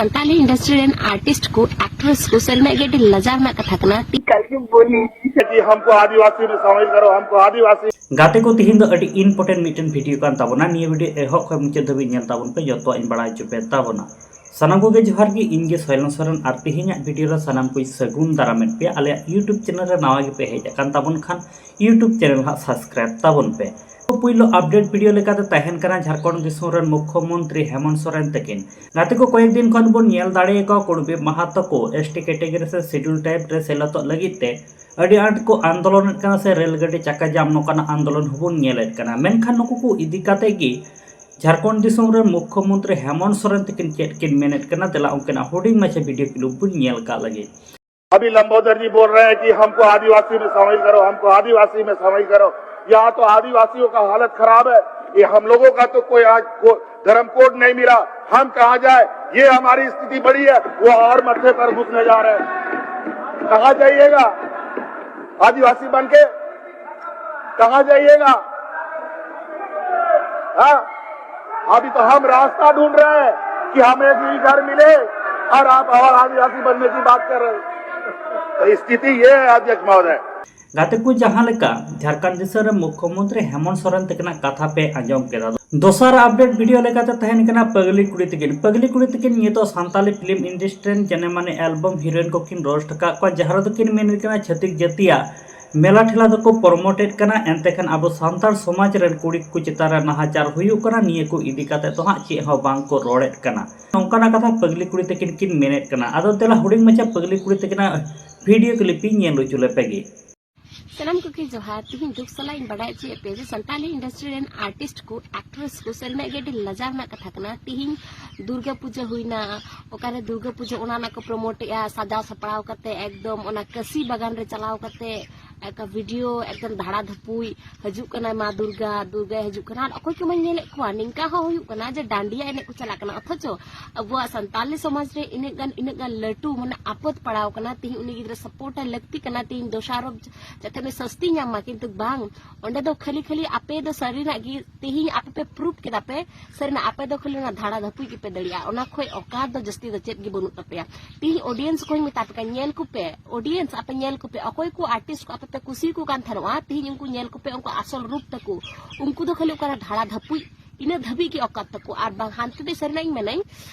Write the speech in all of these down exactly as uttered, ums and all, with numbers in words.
Santali industry ᱨᱮᱱ artist ᱠᱚ, actress ᱠᱚ ᱥᱟᱹᱨᱤᱱᱟᱜ ᱜᱮ ᱟᱹᱰᱤ ᱞᱟᱡᱟᱣ ᱨᱮᱱᱟᱜ ᱠᱟᱛᱷᱟ ᱠᱟᱱᱟ᱾ कि हमको आदिवासी में शामिल करो, हमको आदिवासी। ᱜᱟᱛᱮ ᱠᱚ, ᱛᱤᱦᱤᱧ ᱫᱚ ᱟᱹᱰᱤ ᱤᱢᱯᱚᱨᱴᱮᱱᱴ ᱢᱤᱫᱴᱮᱱ ᱵᱷᱤᱰᱤᱭᱳ ᱠᱟᱱ ᱛᱟᱵᱚᱱᱟ᱾ ᱱᱤᱭᱟᱹ ᱵᱷᱤᱰᱤᱭᱳ ᱮᱦᱚᱵ ᱠᱷᱚᱱ ᱢᱩᱪᱟᱹᱫ ᱫᱷᱟᱹᱵᱤᱡ ᱧᱮᱞ ᱛᱟᱵᱚᱱ ᱯᱮ, ᱡᱚᱛᱚᱣᱟᱜ ᱤᱧ ᱵᱟᱲᱟᱭ ᱦᱚᱪᱚ ᱯᱮ ᱛᱟᱵᱚᱱᱟ᱾ ᱥᱟᱱᱟᱢ ᱠᱚᱜᱮ ᱡᱚᱦᱟᱨ ᱜᱮ, ᱤᱧ ᱜᱮ ᱥᱚᱭᱞᱚᱱ ᱥᱚᱨᱮᱱ, ᱟᱨ ᱛᱤᱦᱤᱧᱟᱜ ᱵᱷᱤᱰᱤᱭᱳ ᱨᱮ ᱥᱟᱱᱟᱢ ᱠᱚᱧ ᱥᱟᱹᱜᱩᱱ ᱫᱟᱨᱟᱢᱮᱫ ᱯᱮᱭᱟ ᱟᱞᱮᱭᱟᱜ YouTube ᱪᱮᱱᱮᱞ ᱨᱮ᱾ ᱱᱟᱣᱟ ᱜᱮᱯᱮ ᱦᱮᱡ ᱟᱠᱟᱱ ᱛᱟᱵᱚᱱ ᱠᱷᱟᱱ YouTube ᱪᱮᱱᱮᱞ ᱦᱟᱸᱜ ᱥᱟᱵᱥᱠᱨᱟᱭᱤᱵ ᱛᱟᱵᱚᱱ ᱯᱮ᱾ ᱯᱩᱭᱞᱩ ᱟᱯᱰᱮᱴ ᱵᱷᱤᱰᱤᱭᱳ ᱞᱮᱠᱟᱛᱮ ᱛᱟᱦᱮᱱ ᱠᱟᱱᱟ ᱡᱷᱟᱲᱠᱷᱚᱸᱰ ᱫᱤᱥᱚᱢ ᱨᱮᱱ ᱢᱩᱠᱠᱷᱚᱢᱚᱱᱛᱨᱤ ᱦᱮᱢᱚᱱᱛ ᱥᱚᱨᱮᱱ ᱛᱟᱹᱠᱤᱱ᱾ ᱜᱟᱛᱮ ᱠᱚ, ᱠᱚᱭᱮᱠ ᱫᱤᱱ ᱠᱷᱚᱱ ᱵᱚᱱ ᱧᱮᱞ ᱫᱟᱲᱮ ᱟᱠᱟᱫ ᱠᱩᱲᱵᱤ ᱢᱟᱦᱟᱛᱟ ᱠᱚ ᱮᱥ ᱴᱤ ᱠᱮᱴᱮᱜᱚᱨᱤ ᱥᱮ ᱥᱤᱰᱩᱞ ᱴᱨᱟᱭᱤᱵᱽ ᱨᱮ ᱥᱮᱞᱮᱫᱚᱜ ᱞᱟᱹᱜᱤᱫ ᱛᱮ ᱟᱹᱰᱤ ᱟᱸᱴ ᱠᱚ ᱟᱱᱫᱳᱞᱚᱱᱮᱫ ᱠᱟᱱᱟ ᱥᱮ ᱨᱮᱞ ᱜᱟᱹᱰᱤ ᱪᱟᱠᱟ ᱡᱟᱢ ᱱᱚᱝᱠᱟᱱᱟᱜ ᱟᱱᱫᱳᱞᱚᱱ ᱦᱚᱸᱵᱚᱱ ᱧᱮᱞᱮᱫ ᱠᱟᱱᱟ᱾ ᱢᱮᱱᱠᱷᱟᱱ ᱱᱩᱠᱩ ᱠᱚ ᱤᱫᱤ ᱠᱟᱛᱮ ᱜᱮ ᱡᱷᱟᱲᱠᱷᱚᱸᱰ ᱫᱤᱥᱚᱢ ᱨᱮᱱ ᱢᱩᱠᱠᱷᱚᱢᱚᱱᱛᱨᱤ ᱦᱮᱢᱚᱱᱛ ᱥᱚᱨᱮᱱ ᱛᱟᱹᱠᱤᱱ ᱪᱮᱫ ᱠᱤᱱ ᱢᱮᱱᱮᱫ ᱠᱟᱱᱟ, ᱫᱮᱞᱟ ᱩᱱᱠᱤᱱᱟᱜ ᱦᱩᱰᱤᱧ ᱢᱟᱪᱷᱟ ᱵᱷᱤᱰᱤᱭᱳ ᱠᱞᱤᱯ ᱵᱚᱱ ᱧᱮᱞ ᱠᱟᱜ ᱞᱟᱹᱜᱤᱫ᱾ अभी लंबोदर जी बोल रहे हैं कि हमको आदिवासी में शामिल करो, हमको आदिवासी में शामिल करो। यहाँ तो आदिवासियों का हालत खराब है। ये हम लोगों का तो कोई आज को, धर्म कोड नहीं मिला। हम कहाँ जाए? ये हमारी स्थिति बड़ी है, वो और मत्थे पर घुसने जा रहे हैं। कहाँ जाइएगा आदिवासी बन के? कहाँ जाइएगा? हाँ? अभी तो हम रास्ता ढूंढ रहे हैं कि हमें भी घर मिले और आप और आदिवासी बनने की बात कर रहे हैं। तो स्थिति ये है अध्यक्ष महोदय। ᱜᱟᱛᱮ ᱠᱚ, ᱡᱟᱦᱟᱸ ᱞᱮᱠᱟ ᱡᱷᱟᱲᱠᱷᱚᱸᱰ ᱫᱤᱥᱚᱢ ᱨᱮ ᱢᱩᱠᱠᱷᱚᱢᱚᱱᱛᱨᱤ ᱦᱮᱢᱚᱱᱛ ᱥᱚᱨᱮᱱ ᱛᱟᱹᱠᱤᱱᱟᱜ ᱠᱟᱛᱷᱟ ᱯᱮ ᱟᱸᱡᱚᱢ ᱠᱮᱫᱟ, ᱫᱚᱥᱟᱨ ᱟᱯᱰᱮᱴ ᱵᱷᱤᱰᱤᱭᱳ ᱞᱮᱠᱟᱛᱮ ᱛᱟᱦᱮᱱ ᱠᱟᱱᱟ ᱯᱟᱜᱽᱞᱤ ᱠᱩᱲᱤ ᱛᱟᱹᱠᱤᱱ᱾ ᱯᱟᱜᱽᱞᱤ ᱠᱩᱲᱤ ᱛᱟᱹᱠᱤᱱ ᱱᱤᱛᱚᱜ ᱥᱟᱱᱛᱟᱞᱤ ᱯᱷᱤᱞᱢ ᱤᱱᱰᱟᱥᱴᱨᱤ ᱨᱮᱱ ᱡᱟᱱᱮ ᱢᱟᱱᱮ ᱮᱞᱵᱟᱢ ᱦᱤᱨᱳᱭᱤᱱ ᱠᱚᱠᱤᱱ ᱨᱳᱥᱴ ᱟᱠᱟᱫ ᱠᱚᱣᱟ, ᱡᱟᱦᱟᱸ ᱨᱮᱫᱚ ᱠᱤᱱ ᱢᱮᱱᱮᱫ ᱠᱟᱱᱟ ᱪᱷᱟᱹᱛᱤᱠ ᱡᱟᱹᱛᱤᱭᱟᱜ ᱢᱮᱞᱟ ᱴᱷᱮᱞᱟ ᱫᱚᱠᱚ ᱯᱨᱚᱢᱳᱴᱮᱫ ᱠᱟᱱᱟ, ᱮᱱᱛᱮ ᱠᱷᱟᱱ ᱟᱵᱚ ᱥᱟᱱᱛᱟᱲ ᱥᱚᱢᱟᱡᱽ ᱨᱮᱱ ᱠᱩᱲᱤ ᱠᱚ ᱪᱮᱛᱟᱱ ᱨᱮ ᱱᱟᱦᱟᱪᱟᱨ ᱦᱩᱭᱩᱜ ᱠᱟᱱᱟ, ᱱᱤᱭᱟᱹ ᱠᱚ ᱤᱫᱤ ᱠᱟᱛᱮ ᱫᱚ ᱦᱟᱸᱜ ᱪᱮᱫ ᱦᱚᱸ ᱵᱟᱝ ᱠᱚ ᱨᱚᱲᱮᱫ ᱠᱟᱱᱟ᱾ ᱱᱚᱝᱠᱟᱱᱟᱜ ᱠᱟᱛᱷᱟ ᱯᱟᱜᱽᱞᱤ ᱠᱩᱲᱤ ᱛᱟᱹᱠᱤᱱ ᱠᱤᱱ ᱢᱮᱱᱮᱫ ᱠᱟᱱᱟ᱾ ᱟᱫᱚ ᱫᱮᱞᱟ ᱦᱩᱰᱤᱧ ᱢᱟᱪᱷᱟ ᱯᱟᱜᱽᱞᱤ ᱠᱩᱲᱤ ᱛᱟᱹᱠᱤᱱᱟᱜ ᱵᱷᱤᱰᱤᱭᱳ ᱠᱞᱤᱯ ᱤᱧ ᱧᱮᱞ ᱦᱚᱪᱚ ᱞᱮᱯᱮ ᱜᱮ᱾ ᱥᱟᱱᱟᱢ ᱠᱚᱜᱮ ᱡᱚᱦᱟᱨ᱾ ᱛᱤᱦᱤᱧ ᱫᱩᱠ ᱥᱟᱞᱟᱜ ᱤᱧ ᱵᱟᱰᱟᱭ ᱦᱚᱪᱚᱭᱮᱫ ᱯᱮᱭᱟ ᱡᱮ ᱥᱟᱱᱛᱟᱞᱤ ᱤᱱᱰᱟᱥᱴᱨᱤ ᱨᱮᱱ ᱟᱨᱴᱤᱥᱴ ᱠᱚ, ᱮᱠᱴᱨᱮᱥ ᱠᱚ ᱥᱟᱹᱨᱤᱱᱟᱜ ᱜᱮ ᱟᱹᱰᱤ ᱞᱟᱡᱟᱣ ᱨᱮᱱᱟᱜ ᱠᱟᱛᱷᱟ ᱠᱟᱱᱟ᱾ ᱛᱤᱦᱤᱧ ᱫᱩᱨᱜᱟ ᱯᱩᱡᱟᱹ ᱦᱩᱭᱱᱟ, ᱚᱠᱟᱨᱮ ᱫᱩᱨᱜᱟ ᱯᱩᱡᱟᱹ ᱚᱱᱟ ᱨᱮᱱᱟᱜ ᱠᱚ ᱯᱨᱚᱢᱳᱴ ᱮᱜᱼᱟ, ᱥᱟᱡᱟᱣ ᱥᱟᱯᱲᱟᱣ ᱠᱟᱛᱮ ᱮᱠᱫᱚᱢ ᱚᱱᱟ ᱠᱟᱹᱥᱤ ᱵᱟᱜᱟᱱ ᱨᱮ ᱪᱟᱞᱟᱣ ᱠᱟᱛᱮ ᱮᱠᱟ ᱵᱷᱤᱰᱤᱭᱳ ᱮᱠᱫᱚᱢ ᱫᱷᱟᱲᱟ ᱫᱷᱟᱯᱩᱭ ᱦᱤᱡᱩᱜ ᱠᱟᱱᱟᱭ, ᱢᱟ ᱫᱩᱨᱜᱟ, ᱫᱩᱨᱜᱟᱭ ᱦᱤᱡᱩᱜ ᱠᱟᱱᱟ᱾ ᱟᱨ ᱚᱠᱚᱭ ᱠᱚ ᱢᱟᱧ ᱧᱮᱞᱮᱫ ᱠᱚᱣᱟ, ᱱᱤᱝᱠᱟ ᱦᱚᱸ ᱦᱩᱭᱩᱜ ᱠᱟᱱᱟ ᱡᱮ ᱰᱟᱸᱰᱤᱭᱟ ᱮᱱᱮᱡ ᱠᱚ ᱪᱟᱞᱟᱜ ᱠᱟᱱᱟ, ᱚᱛᱷᱚᱪᱚ ᱟᱵᱚᱣᱟᱜ ᱥᱟᱱᱛᱟᱞᱤ ᱥᱚᱢᱟᱡᱽ ᱨᱮ ᱤᱱᱟᱹᱜ ᱜᱟᱱ, ᱤᱱᱟᱹᱜ ᱜᱟᱱ ᱞᱟᱹᱴᱩ ᱢᱟᱱᱮ ᱟᱯᱚᱫ ᱯᱟᱲᱟᱣ ᱠᱟᱱᱟ᱾ ᱛᱮᱦᱮᱧ ᱩᱱᱤ ᱜᱤᱫᱽᱨᱟᱹ ᱥᱟᱯᱳᱨᱴ ᱟᱭ ᱞᱟᱹᱠᱛᱤ ᱠᱟᱱᱟ, ᱛᱮᱦᱮᱧ ᱫᱚᱥᱟᱨᱚᱯ ᱡᱟᱛᱮ ᱩᱱᱤ ᱥᱟᱹᱥᱛᱤ ᱧᱟᱢ ᱢᱟ, ᱠᱤᱱᱛᱩ ᱵᱟᱝ, ᱚᱸᱰᱮ ᱫᱚ ᱠᱷᱟᱹᱞᱤ ᱠᱷᱟᱹᱞᱤ ᱟᱯᱮ ᱫᱚ ᱥᱟᱹᱨᱤᱱᱟᱜ ᱜᱮ ᱛᱮᱦᱮᱧ ᱟᱯᱮ ᱯᱮ ᱯᱨᱩᱯ ᱠᱮᱫᱟ ᱯᱮ, ᱥᱟᱹᱨᱤᱱᱟᱜ ᱟᱯᱮ ᱫᱚ ᱠᱷᱟᱹᱞᱤ ᱚᱱᱟ ᱫᱷᱟᱲᱟ ᱫᱷᱟᱹᱯᱩᱭ ᱜᱮᱯᱮ ᱫᱟᱲᱮᱭᱟᱜᱼᱟ, ᱚᱱᱟ ᱠᱷᱚᱡ ᱚᱠᱟ ᱫᱚ ᱡᱟᱹᱥᱛᱤ ᱫᱚ ᱪᱮᱫ ᱜᱮ ᱵᱟᱹᱱᱩᱜ ᱛᱟᱯᱮᱭᱟ᱾ ᱛᱮᱦᱮᱧ ᱚᱰᱤᱭᱮᱱᱥ ᱠᱚᱧ ᱢᱮᱛᱟ ᱯᱮ ᱠᱟᱱᱟ, ᱧᱮᱞ ᱠᱚᱯᱮ, ᱚᱰᱤᱭᱮᱱᱥ ᱟᱯᱮ ᱧᱮᱞ ᱠᱚᱯᱮ, ᱚᱠᱚᱭ ᱠᱚ ᱟᱨᱴᱤᱥᱴ ᱠᱚ ᱟᱯᱮ ᱯᱮ ᱠᱩᱥᱤᱭᱟᱠᱚ ᱠᱟᱱ ᱛᱟᱦᱮᱱᱚᱜᱼᱟ, ᱛᱮᱦᱮᱧ ᱩᱱᱠᱩ ᱧᱮᱞ ᱠᱚᱯᱮ, ᱩᱱᱠᱩ ᱟᱥᱚᱞ ᱨᱩᱯ ᱛᱟᱠᱚ, ᱩᱱᱠᱩ ᱫᱚ ᱠᱷᱟᱹᱞᱤ ᱚᱠᱟᱨᱮ ᱫᱷᱟᱲᱟ ᱫᱷᱟᱹᱯᱩᱭ, ᱤᱱᱟᱹ ᱫᱷᱟᱹᱵᱤᱡ ᱜᱮ ᱚᱠᱟᱛ ᱛᱟᱠᱚ᱾ ᱟᱨ ᱵᱟᱝ ᱦᱟᱱᱛᱮ ᱫᱚ ᱥᱟᱹᱨᱤᱱᱟᱜ ᱤᱧ ᱢᱮᱱᱟᱹᱧ,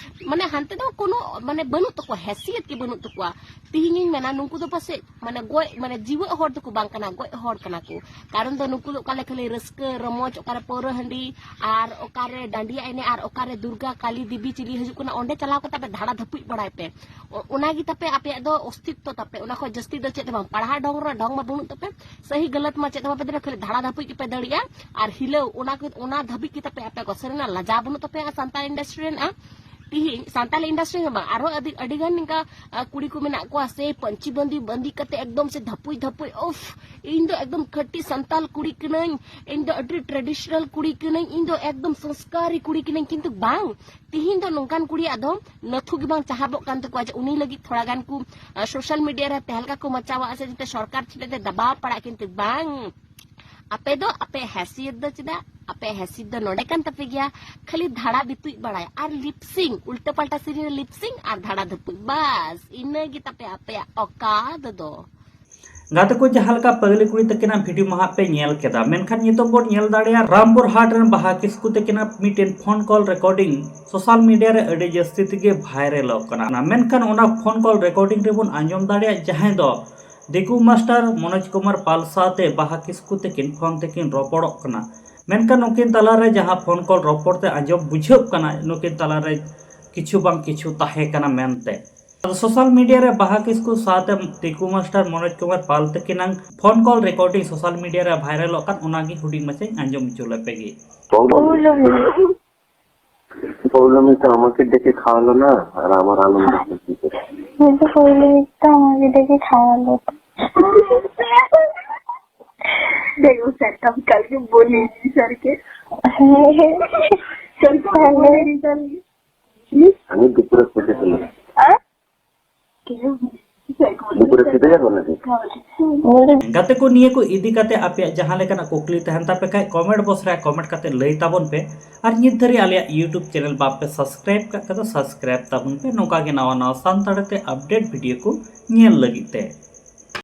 ᱢᱟᱱᱮ ᱦᱟᱱᱛᱮ ᱫᱚ ᱠᱳᱱᱳ ᱢᱟᱱᱮ ᱵᱟᱹᱱᱩᱜ ᱛᱟᱠᱚᱣᱟ, ᱦᱮᱥᱤᱭᱟᱛ ᱜᱮ ᱵᱟᱹᱱᱩᱜ ᱛᱟᱠᱚᱣᱟ᱾ ᱛᱮᱦᱮᱧᱤᱧ ᱢᱮᱱᱟ ᱱᱩᱠᱩ ᱫᱚ ᱯᱟᱥᱮᱡ ᱢᱟᱱᱮ ᱜᱚᱡ, ᱢᱟᱱᱮ ᱡᱤᱣᱮᱫ ᱦᱚᱲ ᱫᱚᱠᱚ ᱵᱟᱝ ᱠᱟᱱᱟ, ᱜᱚᱡ ᱦᱚᱲ ᱠᱟᱱᱟ ᱠᱚ᱾ ᱠᱟᱨᱚᱱ ᱫᱚ ᱱᱩᱠᱩ ᱫᱚ ᱚᱠᱟ ᱞᱮᱠᱟ ᱠᱷᱟᱹᱞᱤ ᱨᱟᱹᱥᱠᱟᱹ ᱨᱚᱢᱚᱡᱽ, ᱚᱠᱟᱨᱮ ᱯᱟᱹᱣᱨᱟᱹ ᱦᱟᱺᱰᱤ ᱟᱨ ᱚᱠᱟᱨᱮ ᱰᱟᱸᱰᱤᱭᱟ ᱮᱱᱮᱡ ᱟᱨ ᱚᱠᱟᱨᱮ ᱫᱩᱨᱜᱟ ᱠᱟᱞᱤ ᱫᱮᱵᱤ ᱪᱤᱞᱤ ᱦᱤᱡᱩᱜ ᱠᱟᱱᱟ, ᱚᱸᱰᱮ ᱪᱟᱞᱟᱣ ᱠᱟᱛᱮ ᱟᱯᱮ ᱫᱷᱟᱲᱟ ᱫᱷᱟᱹᱯᱩᱡ ᱵᱟᱲᱟᱭ ᱯᱮ᱾ ᱚ-, ᱚᱱᱟ ᱜᱮ ᱛᱟᱯᱮ ᱟᱯᱮᱭᱟᱜ ᱫᱚ ᱚᱥᱛᱤᱛᱛᱚ ᱛᱟᱯᱮ, ᱚᱱᱟ ᱠᱷᱚᱡ ᱡᱟᱹᱥᱛᱤ ᱫᱚ ᱪᱮᱫ ᱦᱚᱸ ᱵᱟᱝ᱾ ᱯᱟᱲᱦᱟᱣ ᱰᱷᱚᱝ ᱨᱮ ᱰᱷᱚᱝ ᱢᱟ ᱵᱟᱹᱱᱩᱜ ᱛᱟᱯᱮ, ᱥᱟᱹᱦᱤ ᱜᱟᱞᱟᱛ ᱢᱟ ᱪᱮᱫ ᱦᱚᱸ ᱵᱟᱯᱮ ᱫᱟᱲᱮᱭᱟᱜᱼᱟ, ᱠᱷᱟᱹᱞᱤ ᱫᱷᱟᱲᱟ ᱫᱷᱟᱹᱯᱩᱡ ᱜᱮᱯᱮ ᱫᱟᱲᱮᱭᱟᱜᱼᱟ᱾ ᱟᱨ ᱦᱤᱞᱟᱹᱣ ᱚᱱᱟ ᱠᱚ, ᱚᱱᱟ ᱫᱷᱟᱹᱵᱤᱡ ᱜᱮ ᱛᱟᱯᱮ ᱟᱯᱮ ᱠᱚ ᱥᱟᱹᱨᱤᱱᱟᱜ ᱞᱟᱡᱟᱣ ᱵᱟᱹᱱᱩᱜ ᱛᱟᱯᱮᱭᱟ ᱥᱟᱱᱛᱟᱲ ᱤᱱᱰᱟᱥᱴᱨᱤ ᱨᱮᱱᱟᱜ᱾ ᱛᱤᱦᱤᱧ ᱥᱟᱱᱛᱟᱞᱤ ᱤᱱᱰᱟᱥᱴᱨᱤ ᱦᱚᱸ ᱵᱟᱝ, ᱟᱨᱦᱚᱸ ᱟᱹᱰᱤ, ᱟᱹᱰᱤ ᱜᱟᱱ ᱱᱤᱝᱠᱟ, ᱟ, ᱠᱩᱲᱤ ᱠᱚ ᱢᱮᱱᱟᱜ ᱠᱚᱣᱟ ᱥᱮ ᱯᱟᱹᱧᱪᱤ ᱵᱟᱸᱫᱤ ᱵᱟᱸᱫᱤ ᱠᱟᱛᱮ ᱮᱠᱫᱚᱢ ᱥᱮ ᱫᱷᱟᱯᱩᱭ ᱫᱷᱟᱯᱩᱭ, ᱩᱯᱷ, ᱤᱧ ᱫᱚ ᱮᱠᱫᱚᱢ ᱠᱷᱟᱹᱴᱤ ᱥᱟᱱᱛᱟᱞ ᱠᱩᱲᱤ ᱠᱟᱹᱱᱟᱹᱧ, ᱤᱧ ᱫᱚ ᱟᱹᱰᱤ ᱴᱨᱮᱰᱤᱥᱚᱱᱟᱞ ᱠᱩᱲᱤ ᱠᱟᱹᱱᱟᱹᱧ, ᱤᱧ ᱫᱚ ᱮᱠᱫᱚᱢ ᱥᱚᱝᱥᱠᱟᱨᱤ ᱠᱩᱲᱤ ᱠᱟᱹᱱᱟᱹᱧ, ᱠᱤᱱᱛᱩ ᱵᱟᱝ, ᱛᱤᱦᱤᱧ ᱫᱚ ᱱᱚᱝᱠᱟᱱ ᱠᱩᱲᱤᱭᱟᱜ ᱫᱚ ᱱᱟᱹᱛᱷᱩ ᱜᱮ ᱵᱟᱝ ᱪᱟᱦᱟᱵᱚᱜ ᱠᱟᱱ ᱛᱟᱠᱚᱣᱟ ᱡᱮ ᱩᱱᱤ ᱞᱟᱹᱜᱤᱫ ᱛᱷᱚᱲᱟ ᱜᱟᱱ ᱠᱚ, ᱟ, ᱥᱳᱥᱟᱞ ᱢᱤᱰᱤᱭᱟ ᱨᱮ ᱛᱟᱦᱮᱸ ᱞᱮᱠᱟ ᱠᱚ ᱢᱟᱪᱟᱣᱟ ᱥᱮ ᱡᱟᱛᱮ ᱥᱚᱨᱠᱟᱨ ᱴᱷᱮᱱ ᱛᱮ ᱫᱟᱵᱟᱣ ᱯᱟᱲᱟᱜ, ᱠᱤᱱᱛᱩ ᱵᱟᱝ᱾ ᱟᱯᱮ ᱫᱚ ᱟᱯᱮ ᱦᱮᱥᱤᱭᱟᱛ ᱫᱚ ᱪᱮᱫᱟᱜ? ᱟᱯᱮ ᱦᱮᱥᱤᱭᱟᱛ ᱫᱚ ᱱᱚᱰᱮ ᱠᱟᱱ ᱛᱟᱯᱮ ᱜᱮᱭᱟ, ᱠᱷᱟᱹᱞᱤ ᱫᱷᱟᱲᱟ ᱵᱤᱛᱩᱡ ᱵᱟᱲᱟᱭ ᱟᱨ ᱞᱤᱯᱥᱤᱝ, ᱩᱞᱴᱟᱹ ᱯᱟᱞᱴᱟ ᱥᱮᱨᱮᱧ ᱨᱮ ᱞᱤᱯᱥᱤᱝ ᱟᱨ ᱫᱷᱟᱲᱟ ᱫᱷᱟᱹᱯᱩᱡ, ᱵᱟᱥ ᱤᱱᱟᱹ ᱜᱮ ᱛᱟᱯᱮ ᱟᱯᱮᱭᱟᱜ ᱚᱠᱟᱫ ᱫᱚ᱾ ᱜᱟᱛᱮ ᱠᱚ, ᱡᱟᱦᱟᱸ ᱞᱮᱠᱟ ᱯᱟᱹᱜᱽᱞᱤ ᱠᱩᱲᱤ ᱛᱟᱹᱠᱤᱱᱟᱜ ᱵᱷᱤᱰᱤᱭᱳ ᱢᱟ ᱦᱟᱸᱜ ᱯᱮ ᱧᱮᱞ ᱠᱮᱫᱟ, ᱢᱮᱱᱠᱷᱟᱱ ᱱᱤᱛᱚᱜ ᱵᱚᱱ ᱧᱮᱞ ᱫᱟᱲᱮᱭᱟᱜᱼᱟ ᱨᱟᱢᱯᱩᱨ ᱦᱟᱴ ᱨᱮᱱ ᱵᱟᱦᱟ ᱠᱤᱥᱠᱩ ᱛᱟᱹᱠᱤᱱᱟᱜ ᱢᱤᱫᱴᱮᱱ phone call recording social media ᱨᱮ ᱟᱹᱰᱤ ᱡᱟᱹᱥᱛᱤ ᱛᱮᱜᱮ ᱵᱷᱟᱭᱨᱟᱞᱚᱜ ᱠᱟᱱᱟ᱾ ᱢᱮᱱᱠᱷᱟᱱ ᱚᱱᱟ ᱯᱷᱳᱱ ᱠᱚᱞ ᱨᱮᱠᱚᱨᱰᱤᱝ ᱨᱮᱵᱚᱱ ᱟᱸᱡᱚᱢ ᱫᱟᱲᱮᱭᱟᱜᱼᱟ ᱡᱟᱦᱟᱸᱭ ᱫᱚ ᱫᱤᱠᱩ ᱢᱟᱥᱴᱟᱨ ᱢᱚᱱᱳᱡᱽ ᱠᱩᱢᱟᱨ ᱯᱟᱞ ᱥᱟᱶᱛᱮ ᱵᱟᱦᱟ ᱠᱤᱥᱠᱩ ᱛᱟᱹᱠᱤᱱ ᱯᱷᱳᱱ ᱛᱮᱠᱤᱱ ᱨᱚᱯᱚᱲᱚᱜ ᱠᱟᱱᱟ᱾ ᱢᱮᱱᱠᱷᱟᱱ ᱱᱩᱠᱤᱱ ᱛᱟᱞᱟᱨᱮ ᱡᱟᱦᱟᱸ ᱯᱷᱳᱱ ᱠᱚᱞ ᱨᱚᱯᱚᱲ ᱛᱮ ᱟᱸᱡᱚᱢ ᱵᱩᱡᱷᱟᱹᱜ ᱠᱟᱱᱟ, ᱱᱩᱠᱤᱱ ᱛᱟᱞᱟᱨᱮ ᱠᱤᱪᱷᱩ ᱵᱟᱝ ᱠᱤᱪᱷᱩ ᱛᱟᱦᱮᱸ ᱠᱟᱱᱟ ᱢᱮᱱᱛᱮ᱾ ᱟᱫᱚ ᱥᱳᱥᱟᱞ ᱢᱤᱰᱤᱭᱟ ᱨᱮ ᱵᱟᱦᱟ ᱠᱤᱥᱠᱩ ᱥᱟᱶᱛᱮ ᱫᱤᱠᱩ ᱢᱟᱥᱴᱟᱨ ᱢᱚᱱᱳᱡᱽ ᱠᱩᱢᱟᱨ ᱯᱟᱞ ᱛᱟᱹᱠᱤᱱᱟᱜ phone call recording social media ᱨᱮ ᱵᱷᱟᱭᱨᱟᱞᱚᱜ ᱠᱟᱱ, ᱚᱱᱟᱜᱮ ᱦᱩᱰᱤᱧ ᱢᱟᱪᱷᱟᱧ ᱟᱸᱡᱚᱢ ᱦᱚᱪᱚ ᱞᱮᱯᱮ ᱜᱮ᱾ পৌলমী। পৌলমী তো আমাকে ডেকে খাওয়ালো না, আর আমার আনন্দ হচ্ছে কি করে? কিন্তু পৌলমী তো আমাকে ডেকে খাওয়ালো। देखो सर, कब कल के बोलेगी सर के। सर को बोलेगी सर। আমি দুপুরে পড়তে দিলাম। हाँ? দুপুরে খেতে যাবো নাকি? ᱜᱟᱛᱮ ᱠᱚ, ᱱᱤᱭᱟᱹ ᱠᱚ ᱤᱫᱤ ᱠᱟᱛᱮ ᱟᱯᱮᱭᱟᱜ ᱡᱟᱦᱟᱸ ᱞᱮᱠᱟᱱᱟᱜ ᱠᱩᱠᱞᱤ ᱛᱟᱦᱮᱱ ᱛᱟᱯᱮ ᱠᱷᱟᱡ ᱠᱚᱢᱮᱱᱴ ᱵᱚᱠᱥ ᱨᱮ ᱠᱚᱢᱮᱱᱴ ᱠᱟᱛᱮ ᱞᱟᱹᱭ ᱛᱟᱵᱚᱱ ᱯᱮ᱾ ᱟᱨ ᱱᱤᱛ ᱫᱷᱟᱹᱨᱤᱡ ᱟᱞᱮᱭᱟᱜ YouTube ᱪᱮᱱᱮᱞ ᱵᱟᱯᱮ ᱥᱟᱵᱥᱠᱨᱟᱭᱤᱵ ᱠᱟᱜ ᱠᱷᱟᱡ ᱫᱚ ᱥᱟᱵᱥᱠᱨᱟᱭᱤᱵ ᱛᱟᱵᱚᱱ ᱯᱮ, ᱱᱚᱝᱠᱟ ᱜᱮ ᱱᱟᱣᱟ ᱱᱟᱣᱟ ᱥᱟᱱᱛᱟᱲᱤ ᱛᱮ ᱟᱯᱰᱮᱴ ᱵᱷᱤᱰᱤᱭᱳ ᱠᱚ ᱧᱮᱞ ᱞᱟᱹᱜᱤᱫ ᱛᱮ᱾